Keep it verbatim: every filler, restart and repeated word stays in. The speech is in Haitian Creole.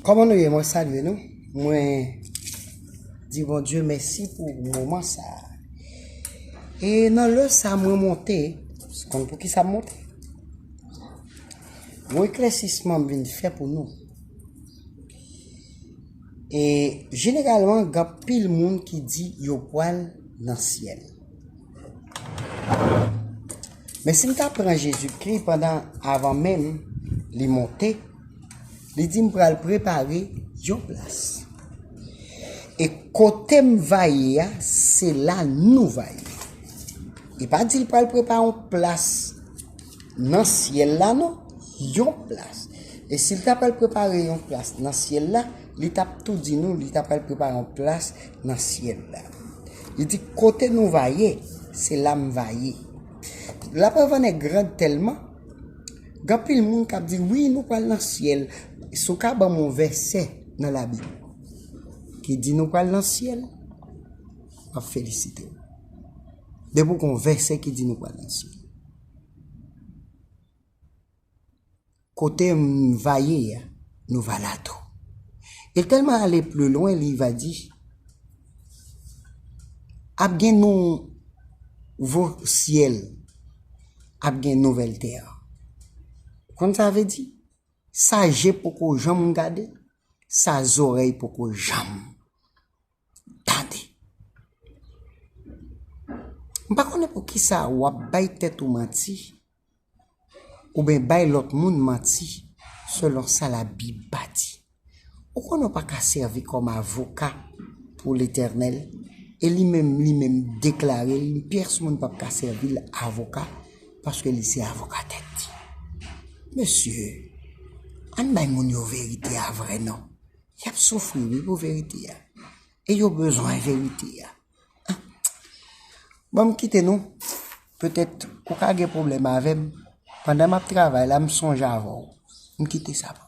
Kòman nou ye? Mwen salye nou. Mwen di Bondye mèsi pou moman sa a. E nan lè sa a, mwen monte, konn pou ki sa m monte? Yon eklèsisman m vin fè pou nou. E jeneralman, gen anpil moun ki di yo pral nan syèl. Men si m ta pran Jezikri pandan, avan menm li monte, li di m pral prepare yon plas. E kote m va ye a, se la nou va ye. Li pa di l pral prepare yon plas nan syèl la, non, yon plas. E si l ta pral prepare yon plas nan syèl la, li t ap tou di nou li ta pral prepare yon plas nan syèl la. Li di, kote nou va ye, se la m va ye. Laprevan è grand tèlman, gen anpil moun k ap di, wi, nou pral nan syèl. Si w ka ban m yon vèsè nan Labib ki di nou pral nan syèl, m ap felisite w. Depi w gen yon vèsè ki di nou pral nan syèl. Kote m va ye a, nou va la tou. E l tèlman ale pli lwen, li va di, ap gen nouvo syèl, ap gen nouvèl tè. Ou konn sa vle di? Sa je poko janm gade, sa zòrèy poko janm tande. M pa konnen pou ki sa w ap bay tèt ou manti, oubyen bay lòt moun manti, selon sa Labib pa di. Ou konnen w pa ka sèvi kòm avoka pou Letènèl, e li menm, li menm deklare l, pyès moun p ap ka sèvi l avoka, paske li se avoka tèt li. Mesye, ann bay moun yo verite a vre non. Y ap soufri, wi, pou verite a. E yo bezwen verite a. Bon, m kite nou. Petèt, ou ka gen pwoblèm avè m. Pandan m ap travay la, m sonje avè w. M kite sa pou